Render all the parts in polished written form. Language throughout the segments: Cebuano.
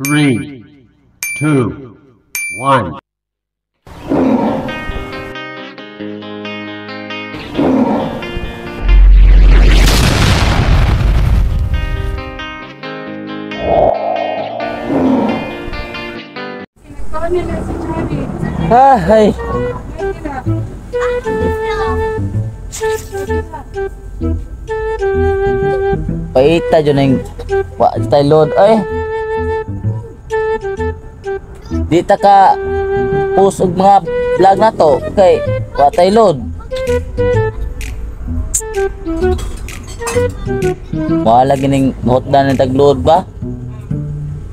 3, 2, 1. Ah, ay. Paita dyan na yung wa tayo load. Ay. Di ta ka post og mga vlog na to kay wa tay load. Wala gining hotdan ni tag load ba?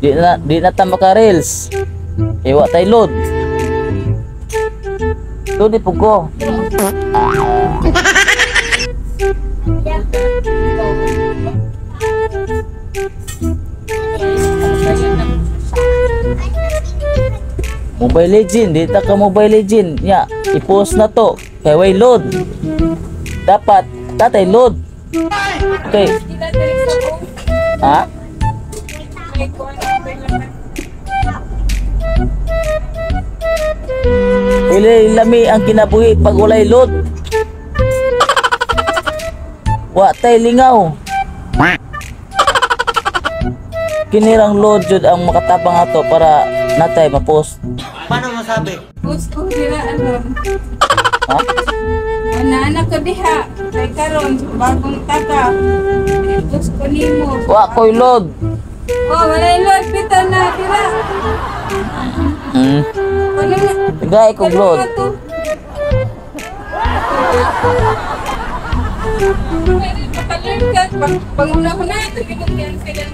Di na ta maka reels. Eh wa tay load. Load di pug ko. Mobile Legend, di ta ka Mobile Legend. Nya, i-post na to. Kay way load. Dapat tatay load. Okay. Ha? Ili lami ang kinabuhi pag walay load. Wa tay lingaw. Kinirang load jud ang makatabang ato para natay ma-post. Paano masabi? Post ko dira ano. Ha? Ana ko diha. Kay karon bagong taka. Post ko nimo. Wa koy load. Oh, walay load pita na dira. Ano na? Tagay kog load. Pag-learn ka, panguna ko na, ito yung sila.